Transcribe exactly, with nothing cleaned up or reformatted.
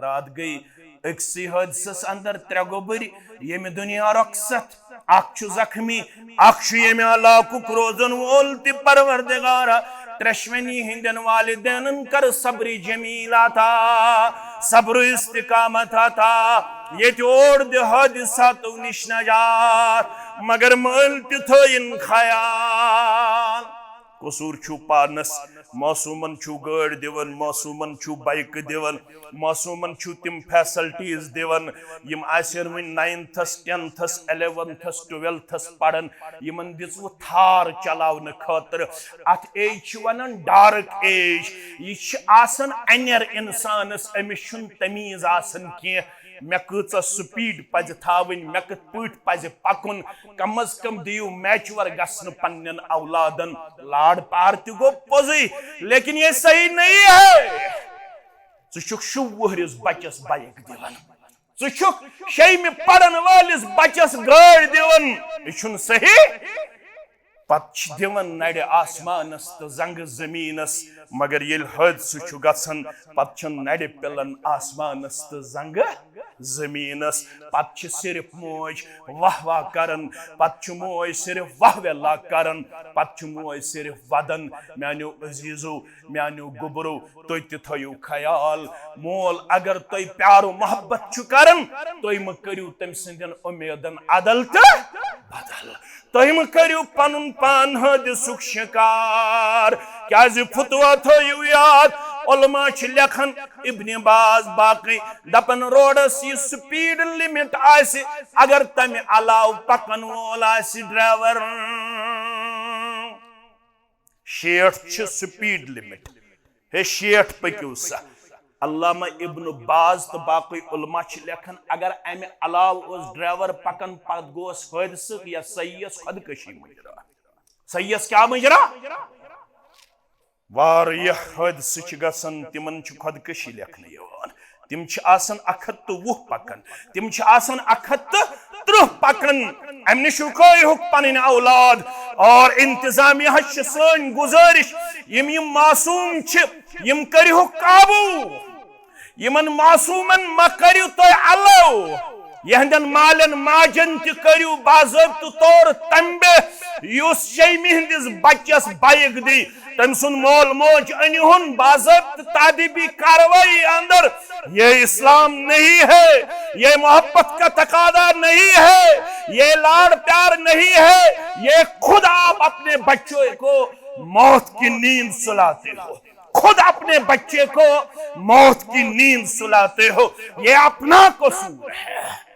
راتھ گٔے أکسٕے حٲدثس اندر ترٛےٚ گوٚبٕرۍ ییٚمہِ دُنیا رۄخصت۔ اکھ چھُ زخمی، اکھ چھُ ییٚمہِ علاقُک روزن وول تہِ۔ پروردگارا، ترٛٮ۪شوٕنی ہٕنٛدٮ۪ن والدینن کر صبر جمیل عطا، صبر استقامت عطا، ییٚتہِ اور دِ حٲدثاتو نِش نجات، مگر مٲلۍ تہِ تھٲیِن خیال۔ قصوٗر چھُ پانس، معصوٗمن چھُ گٲڑۍ دِوان، معصوٗمن چھُ بایکہٕ دِوان، معصوٗمن چھُ تِم facilities دِوان۔ یِم آسن وۄنۍ ناینتھس، ٹینتھس، الیونتھس، ٹویلتھس پران، یِمن دِژوٕ تھار چلاونہٕ خٲطرٕ۔ اتھ age چھِ ونان dark age۔ یہِ چھِ آسان انیر انسانس، أمِس چھُنہٕ تمیٖز آسان کینٛہہ۔ مےٚ کۭژاہ speed پزِ تھاوٕنۍ، مےٚ کِتھ پٲٹھۍ پزِ پکُن۔ کم از کم دِیِو mature گژھنہٕ پننٮ۪ن اولادن۔ لاڑ پیار تہِ گوٚو پوٚزُے، لیکن یہ صحیح نہیں ہے۔ ژٕ چھُکھ شُہ وُہرِس بچس بایک دِوان، ژٕ چھُکھ شیٚیمہِ پرن وٲلِس بچس گٲڑۍ دِوان، یہِ چھُنہٕ صحیح۔ پتہٕ چھِ دِوان نرِ آسمانس تہٕ زنگہٕ زمیٖنس، مگر ییٚلہِ حٲدثہٕ چھُ گژھان، پتہٕ چھِ نرِ پِلان آسمانس تہٕ زنگہٕ زمیٖنس۔ پتہٕ چھِ صرف موج واہ واہ کران، پتہٕ چھِ موج صرف واہ ویلا کران، پتہٕ چھِ موج صرف ودان۔ میانیو عزیزو، میانیو گوٚبرو، تُہۍ تہِ تھٲیِو خیال، مول اگر تۄہہِ پیار و محبت چھُ کران، تُہۍ مہٕ کٔرِو تٔمۍ سٕنٛدٮ۪ن اُمیدن عدل تہٕ بدل۔ تُہۍ مہٕ کٔرِو پنُن پان حٲدثُک شکار۔ کیازِ فتویٰ تھٲیِو یاد، علماء چھِ لیکھان، ابن باز باقٕے دپان، روڈس یہِ speed limit آسہِ، اگر تمہِ علاوٕ پکن وول آسہِ driver، شیٹھ چھِ speed limit۔ ہے، شیٹھ پٔکِو سا۔ علامہ ابن باز تہٕ باقٕے علماء چھِ لیکھان، اگر امہِ علاوٕ اوس driver پکان، پتہٕ گوس حٲدثہٕ یا سیس خۄدکشی مُجرا۔ سیس کیٛاہ مُجرا؟ واریاہ حٲدثہٕ چھِ گژھان، تِمن چھِ خۄدکشی لیکھنہٕ یِوان۔ تِم چھِ آسان اکھ ہتھ تہٕ وُہ پکان، تِم چھِ آسان اکھ ہتھ تہٕ ترٕٛہ پکان۔ امہِ نِش رُکٲیہُکھ پنٕنۍ اولاد۔ اور انتظامیہ ہس چھِ سٲنۍ گُزٲرِش، یِم یِم معصوم چھِ، یِم کٔرِہُکھ قابوٗ۔ یِمن معصوٗمن مہ کٔرِو تُہۍ الو، یِہنٛدٮ۪ن مالٮ۪ن ماجن تہِ کٔرِو باضٲبطہٕ طور تنبیہ۔ یُس شیٚیمہِ ہٕنٛدِس بچس بایک دی، تٔمۍ سُنٛد مول موج أنِہُن باضٲبطہٕ تادیبی کاروٲیی اندر۔ یہ اسلام نہیں ہے، یہ محبت کا تقاضا نہیں ہے، یہ لاڑ پیار نہیں ہے، یہ خود آپ اپنے بچوں کو موت کی نیند سلاتے ہو، خود اپنے بچے کو موت کی نیند سلاتے ہو، یہ اپنا قصور ہے۔